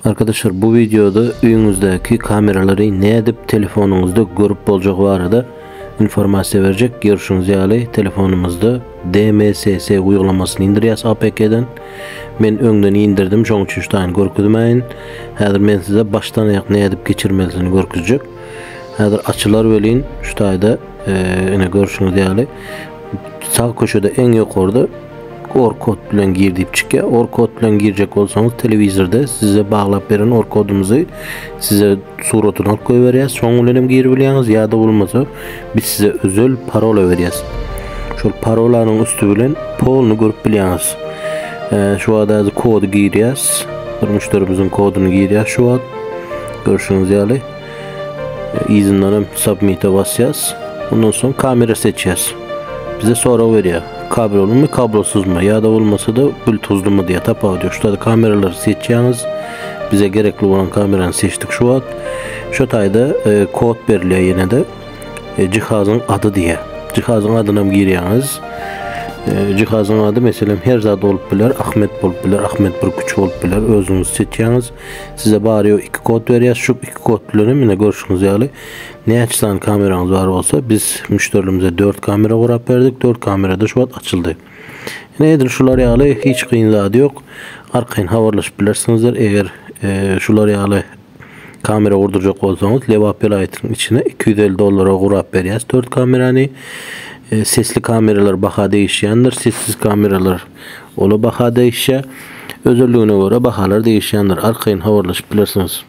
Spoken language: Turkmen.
Arkadaşlar bu videoda öýüňizdäki kameralary nädip telefonyňyzda görüp boljagy barada informasiýa berjek. Görşüňiz ýaly telefonymyzda DMSS uýgulamasyny indirýäs APK-den. Men öňden indirdim, şoň üçin şu taýyn görkezmäýin. Häzir men size başdan aýak nädip geçirmelisini görkezjek. Häzir açylar welin şu taýda e, ine görşüňiz ýaly sag köşede iň ýokarda Or kod bilen gir diýip çykýar. Or kod bilen girjek bolsaňyz telewizorda size baglap beren or kodumyzy size suratyny alyp goýberýäs. Şoň bilen hem girip bilýäňiz ýa-da bolmasa biz size özel parola berýäs. Şol parolanyň üsti bilen polny görüp bilýäňiz. Ee, şu wagt häzir kody girýäs. Bir müşderimiziň koduny girýäs şu wagt. Görşüňiz ýaly. Yzyndan hem submite basýas. Ondan soň kamera seçýäs. Bize sorag berýär. Kablolymy, kablosuzmy ýa-da bolmasa-da bluetoothlymy diýýär. Tapawudy ýok. Şurada kameralary seçýäňiz. Bize gerekli bolan kamerany seçdik şu wagt. Şu taýda e, kod berilýär ýene-de. E, jihazyň ady diýýär. Jihazyň adyna hem girýäňiz. E, jihazyň ady meselem her zat bolup biler. Ahmet bolup biler, Ahmet bir küç bolup biler. Özüňiz seçýäňiz. Size bary ýok iki kod berýär. Şu iki kod bilen hem ine görşüňiz ýaly näçe sany kameraňyz bar bolsa biz müşderilerimize 4 kamera gurap berdik. 4 kamera da şu wagt açyldy. Ine edil şular ýaly hiç kyn zady ýok. Arkaýyn habarlaşyp bilersiňizler. Eger e, şular ýaly kamera gurdurjak bolsaňyz Lebap welaýatynyň içine 250 dollara gurap berýäs 4 kamerany. E, sesli kameralar baha degişýändir. Sessiz kameralar ola baha degişýär. Özelligine görä bahalar degişýändir. Arkaýyn habarlaşyp bilersiňiz.